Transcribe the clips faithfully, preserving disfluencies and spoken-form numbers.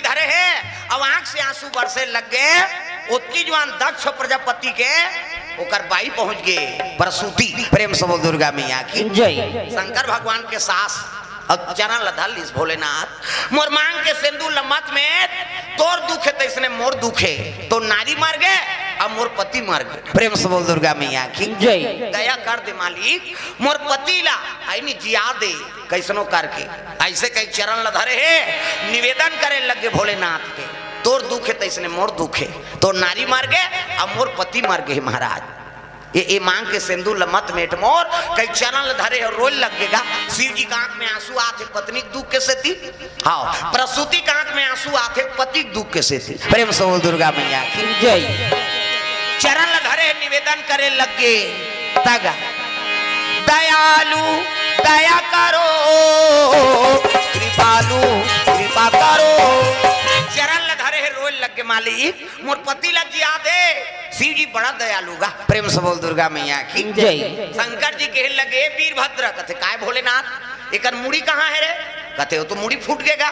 धरे हे, अब आंख से आंसू बरसे लग गे। ओतकी जुवार दक्ष प्रजापति के ओकर बाई पहुंच गे प्रसूति। प्रेम से बोल दुर्गा मैया की। जय। शंकर भगवान के सास अब चरण ल धर लिस भोलेनाथ, मोर मांग के सेंदूर ल मत मेट, तोर दुख हे तइसने मोर दुख हे, तो नारी मर गे, अब मोर पति मर गे। प्रेम से बोल दुर्गा मैया की। जय। दया कर दे मालिक, मोर पति ला आईनी जिया दे, कइसनो करके। अइसे कहि चरण ल धरे हे, निवेदन करे लग गे भोलेनाथ के, तोर दुख हे तइसने मोर दुख हे, तोर नारी मर गे, अब मोर पति मर गे महाराज। ये, ये मांग के सेंदूर ल मत मेट मोर, कहि चरण ल धरे हे, रोय लग गे गा। शिव जी के आंख में आंसू आथे पत्नी के दुख के सेती, हाँ, प्रसूति के आंख में आंसू आथे पति के दुख के सेती। प्रेम से बोल दुर्गा मैया की। जय। चरण ल धरे हे, निवेदन करे लग गे। तग दयालु दया करो, कृपालु कृपा करो। चरण ल धरे हे, रोय लग गे मालिक, मोर पति ल जिया दे। शिव जी बड़ा दयालु गा। प्रेम से बोल दुर्गा मैया की। जय। शंकर जी कहे लगे, "वीरभद्र।" कथे, "काय भोलेनाथ, एकर मुड़ी कहाँ हे रे?" कथे, "वो तो मुड़ी फूट गे गा,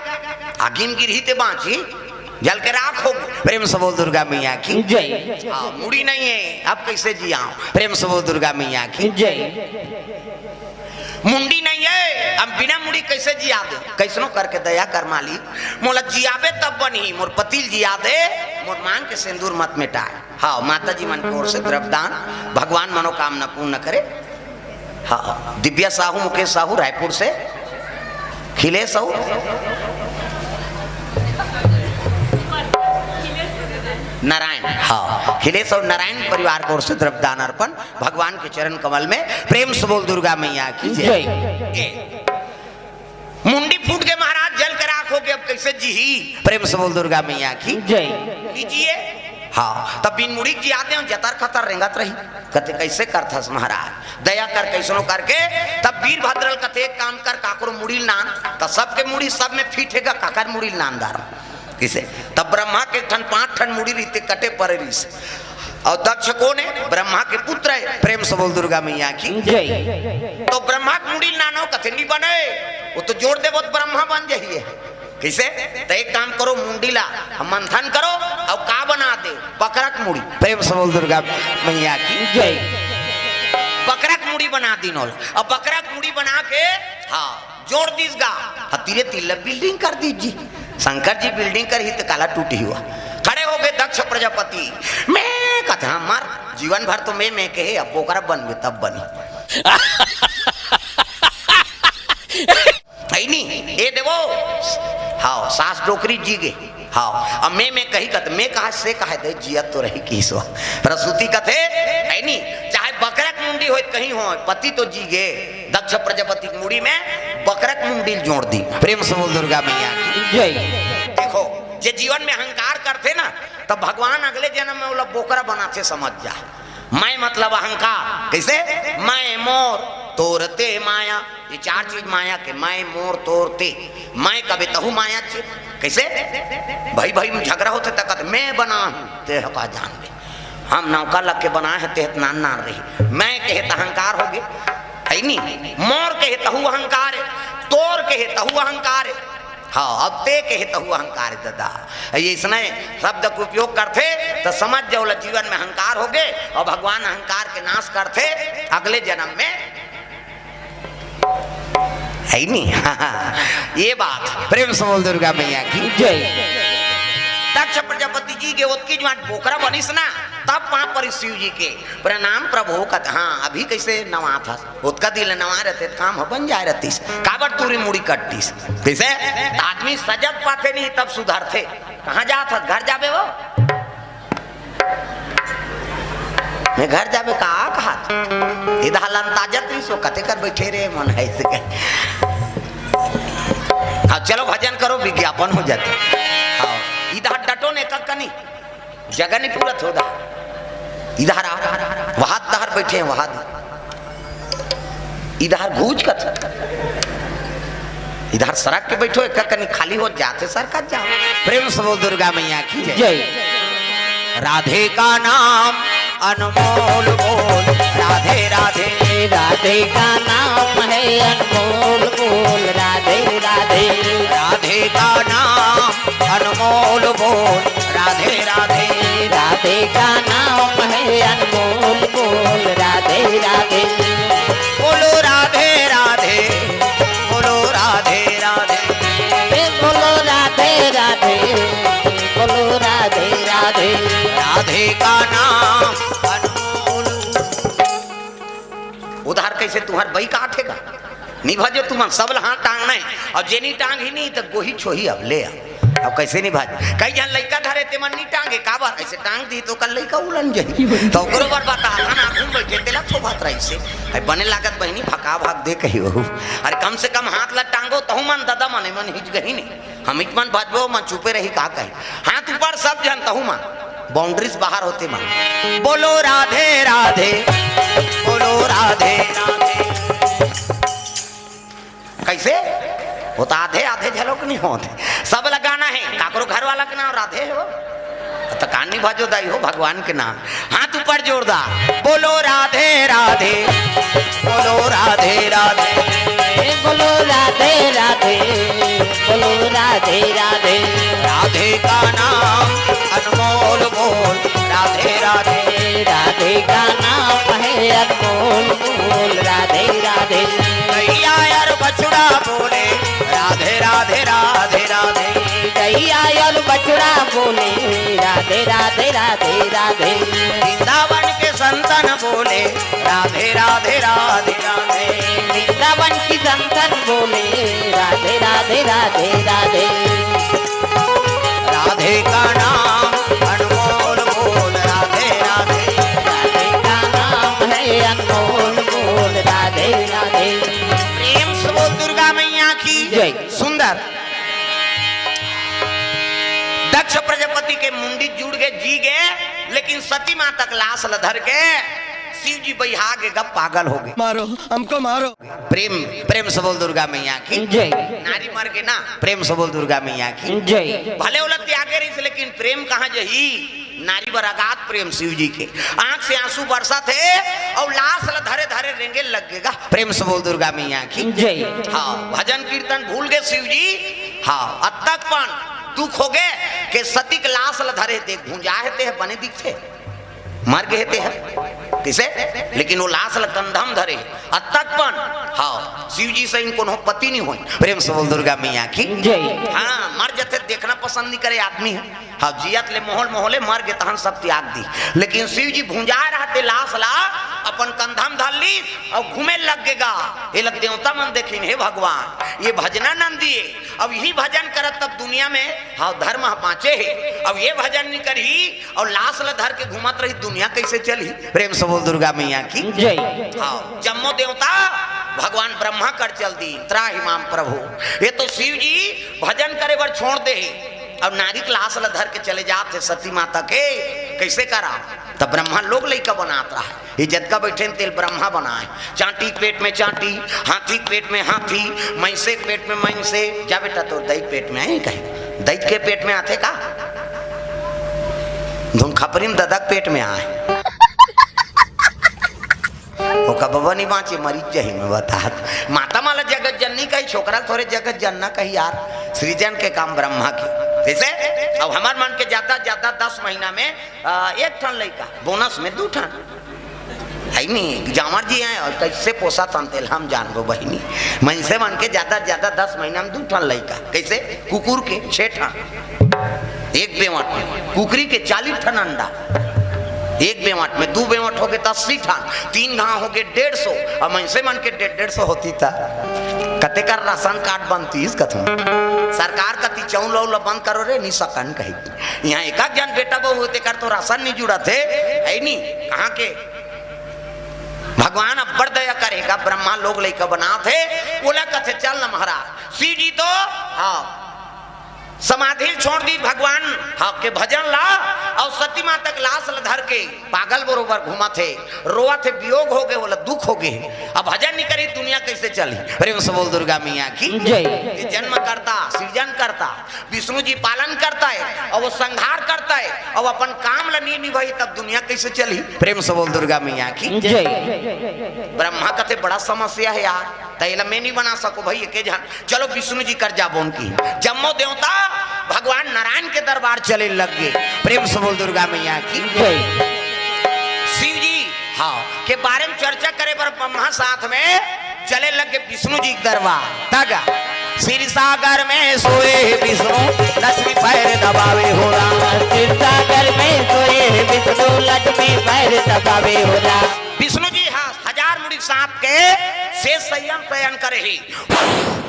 आगी म गिरही ते बांचही, जल के राख हो।" प्रेम से बोल दुर्गा मैया की। जय। हाँ, मुड़ी नहीं हे, अब कइसे जियाव? प्रेम से बोल दुर्गा मैया की। जय। मुंडी नहीं हे, अब बिना मुड़ी कइसे जिया दे? कइसनो करके दया कर मालिक, मोला जियाबे तब बनही, मोर पति ल जिया दे, मोर मांग के सेंदूर मत मेटाय। हाँ, माता जी मन के ओर से द्रव्यदान, भगवान मनोकामना पूर्ण करे। हाँ, दिव्या साहू, मुकेश साहू रायपुर से, खिलेश साहू, नारायण, हाँ, खिलेश और नारायण परिवार के ओर से द्रव्यदान अर्पण भगवान के चरण कमल में। प्रेम से बोल दुर्गा मैया की जय। जय। ए, मुंडी फूट गे महाराज, जल के राख हो गे, अब कइसे जीही? प्रेम से बोल दुर्गा मैया की। जय। लीजिए। हाँ, तब बिन मुड़ी के जिया देव, जतर खतर रेंगत रही। कथे, "कइसे करथस महाराज? दया कर, कइसनो करके।" तब वीरभद्र ल कथे, "एक काम कर, काकरो मुड़ी ल नान।" त सबके मुड़ी सब में फिट हे गा, काकर मुड़ी ल नान दार। कइसे? तब ब्रह्मा के ठन पांच ठन मुड़ी रहिथे, कटे परे रहिस। अउ दक्ष कोन हे? ब्रह्मा के पुत्र हे। प्रेम से बोल दुर्गा मैया की। जय। तो ब्रह्मा के मुड़ी ल नानो, कथे, "नी बने, वो तो जोड़ देबो त ब्रह्मा बन जही।" कइसे? त एक काम करो, मुंडी ला मंथन करो, अउ का बना दे? बकरा के मुड़ी। प्रेम से बोल दुर्गा मैया की। जय। बकरा के मुड़ी बना दीन ओला। अब बकरा के मुड़ी बना के, हाँ, जोड़ दीस गा। ह तीरे तीर ल building कर दीस जी। शंकर जी building करही त काला टूटही हुआ। खड़े हो गे दक्ष प्रजापति। मैं कथे, "हाँ, मर, जीवन भर तो मैं, मैं कहे, अब बोकरा बनबे तब बनी।" हे नी, ए देवो। हाँ, सास डोकरी जी गे। हाँ, अब मैं, मैं कही कथे, मैं कहा से कहा दे, जिया तो रही किसो। प्रसूति कथे, हे नी, चाहे बकरा के मुंडी होय, कहीं होय, पति तो जी गे। दक्ष प्रजापति के मुड़ी में बकरा के मुंडी ल जोड़ दीन। प्रेम से बोल दुर्गा मैया की। जय। देखो, जे जीवन में अहंकार करथे ना, तब भगवान अगले जन्म में ओला बोकरा बनाथे, समझ जा। मैं मतलब अहंकार। कइसे? मैं, मोर, तोर, ते, माया। ये चार चीज माया के, मैं, मोर, तोर, ते। मैं कबे तहू माया चे। कइसे? भाई भाई में झगरा होथे त कथे, "मैं बना हूं, ते ह का जानबे। हम नौका लग के बना हे, ते ह त नान नान रही।" मैं कहे त अहंकार हो गे, हे नी? मोर कहे तहू अहंकार हे, तोर कहे तहू अहंकार हे। हाँ, अब ते कहे तहू अहंकार हे दादा। ये इसने शब्द के उपयोग करथे त समझ जाओ, ओला जीवन में अहंकार हो गे अउ भगवान अहंकार के नाश करथे अगले जन्म में। हे नी? ये बात। प्रेम से बोल दुर्गा मैया की। जय। दक्ष प्रजापति जी के ओतकी जुवार बोकरा बनिस ना, तब पांव परिस शिव जी के। "प्रणाम प्रभु।" कथे, "हाँ, अभी कइसे नवाथस? ओतका दिन नवा रहते त काम ह बन जाय रहतिस। काबर टूरी मुड़ी कटतिस?" कइसे? त आदमी सजग पाथे नहीं, तब सुधरथे। कहाँ जाथस? घर जाबे वो? मैं घर जाबे का कहत? इधर लंता जत रहिस, कथे कर बैठे रे मन हे, अइसे कहे। हाँ, चलो भजन करो, विज्ञापन हो जाथे। हाँ, इधर डटो ने कक कनी, जगह नहीं पूरत हो दा। इधर आ, वहां दहर बैठे हैं, वहां दे। इधर घूच कत, इधर सरक के बैठो, एक कनी खाली हो जाथे, सरकत जाओ। प्रेम से बोल दुर्गा मैया की जय। जय। राधे का नाम अनमोल बोल, राधे राधे। राधे का नाम है अनमोल बोल, राधे राधे। राधे का नाम अनमोल राधे राधे। राधे का नाम है अनमोल मोल। राधे राधे। बोलो राधे राधे। बोलो राधे राधे। ए बोलो राधे राधे। बोलो राधे राधे। राधे का नाम अनमोल। उधार कैसे तुम्हार बई का आथे का? नहीं भजो तुमन, सब ल हाथ टांगना है। अब जे नहीं टांग ही नहीं तो गोही छोही अब ले आ। अब कैसे नहीं भज? कई झन लइका धरे ते मन नहीं टांगे, काबर? ऐसे टांग दी तो कल लइका उलन जाही। तो ओकरो बर बता था ना, घूम बैठे तेला थोभत रही से। अरे बने लागत बहिनी, भका भाग दे कही बहू। अरे कम से कम हाथ ला टांगो, तहु मन ददा मने मन हिच गही नहीं। हम इत मन भजबो, मन चुपे रही का कही। हाथ ऊपर सब झन तहु मन। बाउंड्रीज बाहर होते मन। बोलो राधे राधे। बोलो राधे राधे। कैसे? वो तो आधे आधे झलक नहीं होते। सब लगाना है। काकरो घर वाला के नाम राधे हो। तो कान नहीं भजो दाई हो, भगवान के नाम। हाथ ऊपर जोरदार। बोलो राधे राधे। बोलो राधे राधे। ए बोलो राधे राधे। बोलो राधे राधे। राधे का नाम अनमोल मोल। राधे राधे। राधे का नाम है अनमोल मोल। राधे राधे। गैया यार बछड़ा बोले। राधे राधे राधे राधे। गैया यार बछड़ा बोले। राधे राधे राधे राधे। वृंदावन के संतन बोले। राधे राधे राधे राधे। वृंदावन की संतन बोले। राधे राधे राधे राधे। राधे का नाम अनमोल मोल। राधे राधे। राधे का नाम है अनमोल मोल। राधे राधे। प्रेम से बोल दुर्गा मैया की जय। सुंदर। दक्ष प्रजापति के मुंडी जुड़ गए, जी गए, लेकिन सती माता के लाश ल धर के शिव जी बहिया गे, ग पागल हो गए। मारो, हमको मारो। प्रेम, प्रेम से बोल दुर्गा मैया की जय। नारी मर के ना, प्रेम से बोल दुर्गा मैया की जय। भले ओला त्यागे रहिस, लेकिन प्रेम कहाँ जही? नारी बर अगाध प्रेम शिव जी के। आंख से आंसू बरसत हे और लाश ल धरे धरे रेंगे लग गे गा। प्रेम से बोल दुर्गा मैया की जय। हाँ, भजन कीर्तन भूल गए शिव जी। हाँ, अतक पण दुख हो गए कि सती के लाश ल धरे, देख भुंजा हे ते ह बने दिखथे, मर गए ते ह किसे, लेकिन वो लाश ल कंधा म धरे। अतक पण हाँ, शिव जी सही कोनो पति नहीं होय। प्रेम से बोल दुर्गा मैया की जय। हाँ, मर जथे देखना पसंद नहीं करे आदमी ह। हाँ, जियत ले मोहल मोहले, मर गे तहन सब त्याग दी। लेकिन शिव जी भुंजा रहते लाश ला, अपन कंधा म धर ली और घूमे लग गे गा। ये लग देवता मन देखिन, हे भगवान, ये भजना नंदी हे। अब यही भजन करत तब दुनिया में हाँ धर्म ह बाँचे हे। अब ये भजन नहीं करही और लाश ल धर के घूमत रही, दुनिया कैसे चलही? प्रेम से बोल दुर्गा मैया की जय। हाँ, जम्मो देवता भगवान ब्रह्मा कर चल दी, त्राहि माम प्रभु। ये तो शिव जी भजन करे बर छोड़ दे हे। अब नारी के लाश ल धर के चले जात हे सती माता के, कैसे करा? तब ब्रह्मा लोग लइका बनात रहा हे। ये जतका बैठे न तेल ब्रह्मा बनाए। चांटी के पेट में चांटी, हाथी के पेट में हाथी, मैंसे के पेट में मैंसे। जा बेटा, तोर दई के पेट में आए कहे? दई के पेट में आथे का? धुन खपरी में ददा के पेट में आए। ओका बबा नहीं बाँचे, मरी जाही। मैं बतात माता माला जगत जननी कही, छोकरा थोरे जगत जनना कही यार। सृजन के काम ब्रह्मा के। जैसे अब हमार मन के ज्यादा ज्यादा दस महीना में आ, एक ठन लइका, बोनस में दू ठन। है नी, जांवर जी हैं और कैसे पोसा तन तेल हम जानबो बहिनी। मनसे मन के ज्यादा से ज्यादा दस महीना में दू ठन लइका। कैसे? कुकुर के छह ठन। एक बेवट में। कुकरी के चालीस ठन अंडा। एक बेवट में, दू बेवट हो गे त अस्सी ठन। तीन घाव हो गे डेढ़ सौ। और मनसे मन के डेढ़, डेढ़ सौ होती त कते कर राशन कार्ड बनतीस कथूं। सरकार कती चौल उल बंद करो रे, नी सकन कही। इहाँ एक आध जन बेटा बहू होते कर तो राशन नहीं जुड़त हे, है नी? कहाँ के? भगवान अब्बड़ दया करेगा, ब्रह्मा लोग लइका बनात हे, ओला कथे चल न महाराज। शिव जी तो, हाँ, समाधि छोड़ दी भगवान, हाँ, के भजन ला, और सती माता के लाश ल धर के पागल बरोबर घूमत हे, रोवत हे, वियोग हो गे, ओला दुख हो गे। अब भजन नहीं करी, दुनिया कैसे चली? प्रेम से बोल दुर्गा मैया की जय। ये जन्म करता, सृजन करता, विष्णु जी पालन करता है और वो संहार करता है और अपन काम ला नहीं निभाई, तब दुनिया कैसे चली? प्रेम से बोल दुर्गा मैया की जय। ब्रह्मा कथे बड़ा समस्या है यार, त एला मैं नहीं बना सको भाई, एके झन। चलो विष्णु जी कर जाबो उनकी। जम्मो देवता भगवान नारायण के दरबार चले लग गे। प्रेम से बोल दुर्गा मैया की। जय। शिव जी, हाँ, के बारे में चर्चा करे बर ब्रह्मा साथ में चले लग गे विष्णु जी के दरबार। तगा, क्षीर सागर में सोए विष्णु, लक्ष्मी पैर दबावे हो राम। क्षीर सागर में सोए विष्णु, लक्ष्मी पैर दबावे हो राम। विष्णु जी, हाँ, हजार मुड़ी सांप के शेष शय्या में शयन करे हे।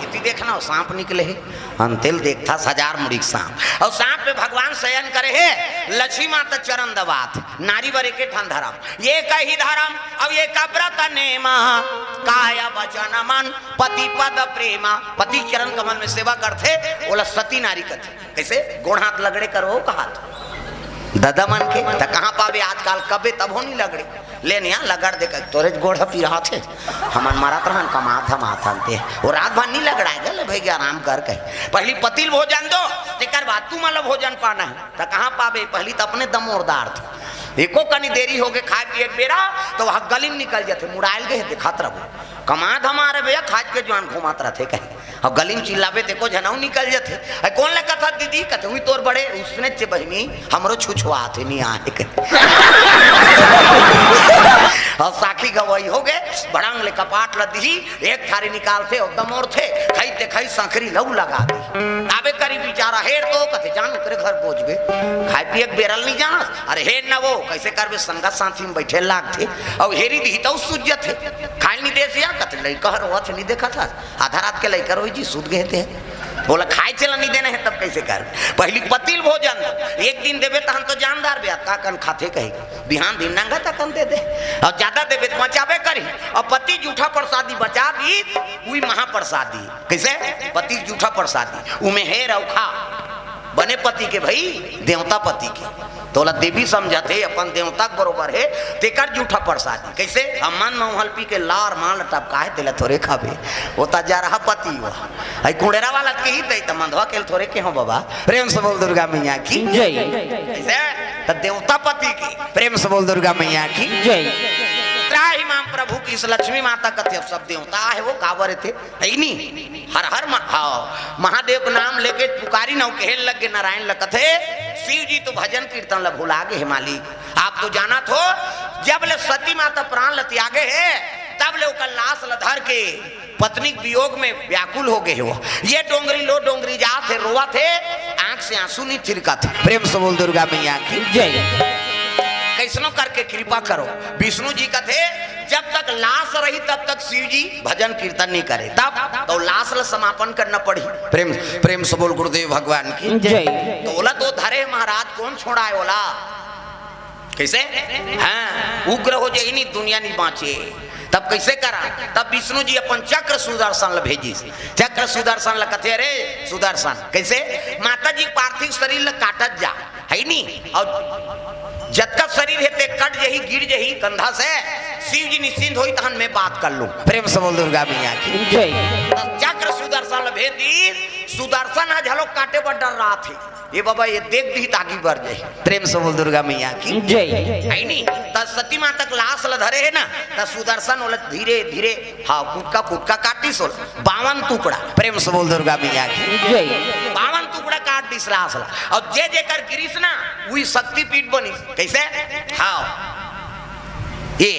इति देखना, सांप निकले हे। अंतेल देखथस हजार मुड़ी के सांप, अउ सांप पे भगवान शयन करे हे। लक्ष्मी माता चरण दबात, नारी बर एके ठन धरम, एकही धरम, अउ एक व्रत नेम, काय वचन मन, पति पद प्रेम। पति चरण कमल में सेवा करथे, ओला सती नारी कथे। कइसे? गोड़ हाथ लगड़े करो कहात ददा मन के, त कहाँ पाबे आजकाल, कबे तभो नहीं लगड़े। ले निया लगड़ दे, कहि, तोरे गोड़ ह पिरात हे, हमन मरत रहन, कमात धमात हन ते। वो रात भर नहीं लगड़ाए, ले भई आराम कर कहे। पहली पति ल भोजन दो, तेकर बाद तुमन ल भोजन पाना हे। त कहाँ पाबे, पहली त अपने दमोरदार थे। एको कनी देरी होगे खाए पिए के बेरा, त वहाँ गली में निकल जाथे, मुड़ायल गे हे, देखत रहो। कमा धमा रे भैया, खाज के जुआन घूमत रथे कहे। अब गली में चिल्लाबे ते को झनऊ निकल जथे। अरे कौन ला कथा दीदी? कथे, "उई तोर बड़े उसने चे बहिनी, हमरो छुछुआत हे, नहीं आहे," कहे। अब साखी गवाही हो गए, बड़ंग ले कपाट ल दिही, एक थारी निकालथे, एकदम ओरथे, खाई ते खाई संखरी लऊ लगा दी। आबे करी बेचारा हेर तो, कथे, "जान ओकरे घर बोझबे, खाए पिए के बेरल नहीं जानस, अरे हेर न वो, कैसे करबे, संगत साथी में बैठे लागथे, अउ हेरी दिही तऊ सूझ जथे, खाए नहीं देसिया," कथे, "लइका हर रोवत हे, नहीं देखत हस?" आधा रात के लइका रोई जी, सूत गए थे। बोला, "खाए चला नहीं देना है, तब कैसे कर? पहली पति ल भोजन दो। एक दिन देबे, तहन तो जानदार बे, का कन खाथे कहे। बिहान दिन नंगा तकन दे दे। और ज्यादा देबे, तो बचाबे करी। और पति जूठा प्रसादी बचा दी, उई महाप्रसादी।" कैसे? पति जूठा प्रसादी, उमे हेर अउ खा। बने पति के भई, देवता पति के। तोला देवी समझत हे, अपन देवता के बरोबर हे, तेकर जूठा प्रसादी। कैसे? अमन मौहल पी के लार माल टपकाए, तेला थोरे खाबे। वो त जरहा पति हुआ। आई कुंडेरा वाला के ही दई त मंधवा के थोरे के हो बाबा। प्रेम से बोल दुर्गा मैया की। जय। कैसे? त देवता पति की। प्रेम से बोल दुर्गा मैया की। जय। त्राहि माम प्रभु की इस लक्ष्मी माता कथे, अब सब देवता हे वो काबर थे। है नी? हर हर म-, हाँ, महादेव के नाम लेके पुकारी नव कहे लग गे नारायण ल कथे, "शिव जी तो भजन कीर्तन ल भुला गे हे मालिक। आप तो जानत हो, जब ले सती माता प्राण ल त्यागे हे, तब ले ओकर लाश ल धर के पत्नी के वियोग में व्याकुल हो गे हे वो। ये डोंगरी लो डोंगरी जात हे, रोवत हे, आंख से आंसू नहीं थिरकत।" प्रेम से बोल दुर्गा मैया की। जय। कैसनो करके कृपा करो, विष्णु जी कथे, जब तक लाश रही तब तक शिव जी भजन कीर्तन नहीं करे, तब तो लाश ल समापन करना पड़ी। प्रेम, प्रेम से बोल गुरुदेव भगवान की। जय। तो ओला तो धरे महाराज, कौन छोड़ाए ओला? कैसे? हाँ, उग्र हो जाए नहीं, दुनिया नहीं बांचे। तब कैसे करा? तब विष्णु जी अपन चक्र सुदर्शन ल भेजिस। चक्र सुदर्शन ल कथे, "अरे सुदर्शन।" कैसे? माता जी के पार्थिव शरीर ल काटत जा, है नी? और जतका शरीर हे ते कट जही, गिर जही कंधा से, शिव जी निश्चिंत होई, तहन मैं बात कर लूं। प्रेम से बोल दुर्गा मैया की। जय। त चक्र सुदर्शन ल भेज दी, सुदर्शन ह झलो काटे बर डर्राथे। ये बाबा, ये देख दी त आगी बर जाही। प्रेम से बोल दुर्गा मैया की। जय। है नी? त सती माता के लाश ल धरे हे ना, त सुदर्शन ओला धीरे धीरे, हाँ, कुटका कुटका काटिस ओला। बावन टुकड़ा। प्रेम से बोल दुर्गा मैया की। जय। बावन टुकड़ा काट दिस लाश ला। और जे जेकर गिरिस ना, उही शक्तिपीठ बनिस। कैसे? हाँ। ये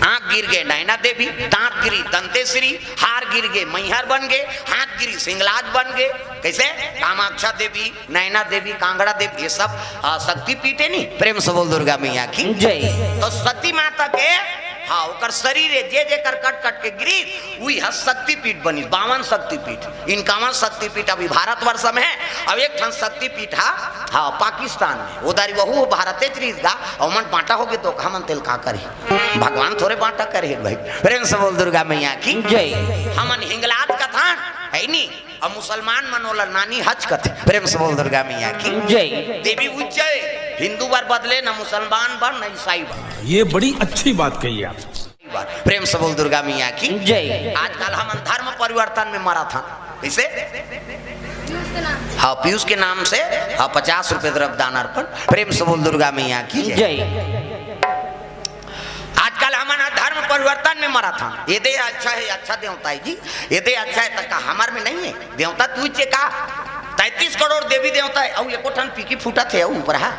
आंख गिर गे नैना देवी, दांत गिरी दंतेश्वरी, हार गिर गे मैहर बन गे, हाथ गिरी सिंगलाज बन गे। कैसे? कामाक्षा देवी, नैना देवी, कांगड़ा देवी, ये सब, आ, शक्तिपीठ हे नी। प्रेम से बोल दुर्गा मैया की। जय। तो सती माता के, हाँ, ओकर शरीर हे, जे जेकर कट कट के गिरी, उही ह शक्तिपीठ बनिस, बावन शक्तिपीठ। इनकावन शक्तिपीठ अभी भारतवर्ष में हे, अब एक ठन शक्तिपीठ ह, हाँ, पाकिस्तान में। उधारी वहू भारते च रहिस गा, अउ मन बांटा होगे तो हमन तेल का करे? भगवान थोरे बांटा करे हे भाई। प्रेम से बोल दुर्गा मैया की। जय। हमन हिंगलाज कथन, है नी? अब मुसलमान मन ओला नानी हज कथे। प्रेम से बोल दुर्गा मैया की। जय। देवी उज्जय, हिंदू बर बदले, न मुसलमान बर, न ईसाई बर। ये बड़ी अच्छी बात कही आप। प्रेम से बोल दुर्गा मैया की। जय। आजकल हमन धर्म परिवर्तन में मरत हन। कैसे? हाँ, पीयूष के नाम से, हाँ, पचास रुपए द्रव्य दान अर्पण। प्रेम से बोल दुर्गा मैया की। जय। आजकल हमन ह धर्म परिवर्तन में मरत हन। ये दे अच्छा हे, अच्छा देवता हे जी, ये दे अच्छा हे, त का हमर में नहीं हे? देवता तू चे का? तैंतीस करोड़ देवी देवता हे, अउ एको ठन पीकी फूटत हे, अउ ऊपर हा।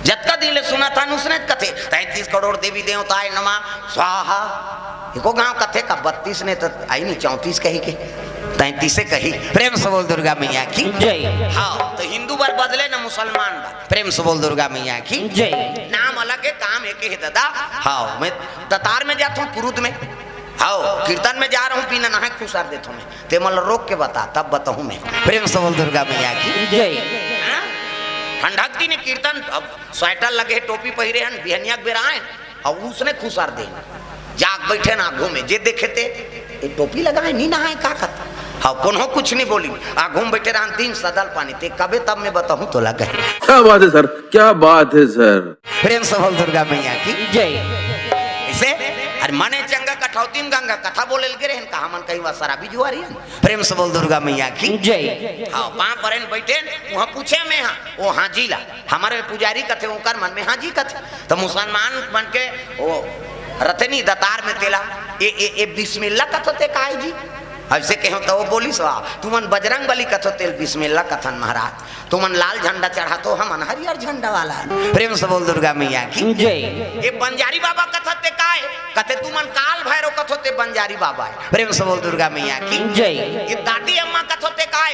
जतका दिन ले सुनत हन, उसने कथे, "तैंतीस करोड़ देवी देवताय नमः स्वाहा।" एको गांव कथे का बत्तीस ने त आई नहीं, चौंतीस कही के, तैंतीसे कही। प्रेम से बोल दुर्गा मैया की। जय। हाँ, तो हिंदू बर बदले न मुसलमान बर। प्रेम से बोल दुर्गा मैया की। जय। नाम अलग हे, काम एक हे दादा। हाँ, मैं दतार में जात हूँ, कुरुद में। हाँ, कीर्तन में जा रहा हूँ, बिना नहाए खुसार देत हूँ मैं। ते मन ल रोक के बता, तब बताहूँ मैं। प्रेम से बोल दुर्गा मैया की। जय। हाँ? ठंडक दिन कीर्तन, अब स्वेटर लगे, टोपी पहिरे हन, बिहनिया के बेरा आए, अउ उसने खुसार दे। जाग बैठे ना आघू में, जे देखे ते, "ये टोपी लगाए, नी नहाए, का करता?" हाँ, कोनो कुछ नहीं बोली, आघू में बैठे रहन, दिन सदल पानी, ते कबे तब मैं बताहूँ तो लगे। क्या बात है सर, क्या बात है सर। प्रेम से बोल दुर्गा मैया की। जय। इसे, अरे मने चंगा कठौती में गंगा कथा बोले लगे रहन, कहा मन कहीं वा शराबी जुआरी है। प्रेम से बोल दुर्गा मैया की। जय। हाँ, पाँव परेन बैठे, वहाँ पूछे में हाँ, वो हाँ जी ला। हमारे पुजारी कथे, ओकर मन में हाँ जी कथे। तो मुसलमान मन के वो रथे नहीं दतार में तेला, "ए, ए, ए, बिस्मिल्ला कथो ते काय जी?" ऐसे कहो तो वो बोलिस, "वाह, तुमन बजरंग बली कथो तेल बिस्मिल्ला कथन महाराज, तुमन लाल झंडा चढ़ाथो, हमन हरियर झंडा वाला।" प्रेम से बोल दुर्गा मैया की। जय। "ये बंजारी बाबा कथो ते काय?" कथे, "तुमन काल भैरव कथो ते बंजारी बाबा है।" प्रेम से बोल दुर्गा मैया की। जय। "ये दादी अम्मा कथो ते काय?"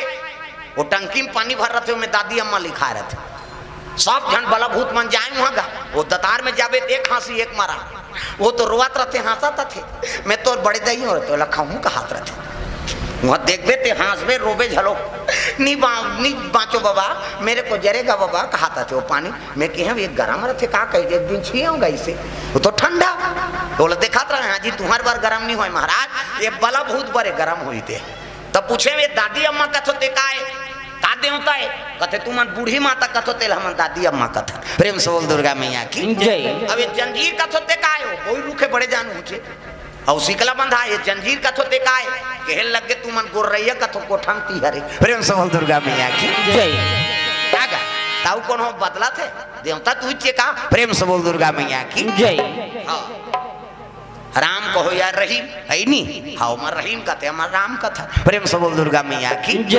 वो टंकी में पानी भर रथे, ओमे दादी अम्मा लिखा रथे। सब झन बला भूत मन जाए वहाँ गा, वो दतार में जाबे त एक हाँसी एक मरा। वो तो रोवत रथे, हाँसत रथे, "मैं तोर बड़े दाई हूँ रे, तोला खाहूँ" कहात रथे। वहाँ देखबे ते हाँसबे, रोबे झलो, "नी बा-, नी बाँचो बाबा, मेरे को जरेगा बाबा" कहात रथे वो पानी। मैं कहे, "ये गरम रथे का?" कहे, "एक दिन छुए हूँ गा इसे, वो तो ठंडा।" बोला, "देखात रहे हाँ जी, तुम्हार बर गरम नहीं होय महाराज, ये बला भूत बरे गरम होई थे।" तब पूछे, "वे दादी अम्मा कथो ते काय? का देवता है?" कथे, "तुमन बूढ़ी माता कथो तेल हमन दादी अम्मा कथन।" प्रेम से बोल दुर्गा मैया की। जय। "अब ये जंजीर कथो ते काय हो?" कोई रूखे बड़े जान ऊंचे। "अउ सिकला बंधा, ये जंजीर कथो ते काय?" कहे लगे, "तुमन गोर्रैया कथो कोठन तिहरे।" प्रेम से बोल दुर्गा मैया की। जय। का गा? ताऊ कोनो बदलथे? देवता तू चे का? प्रेम से बोल दुर्गा मैया की। जय। हाँ। राम कहो या रहीम, है नी? हाँ, हमर रहीम कथे, हमर राम कथा। प्रेम से बोल दुर्गा मैया की। जय।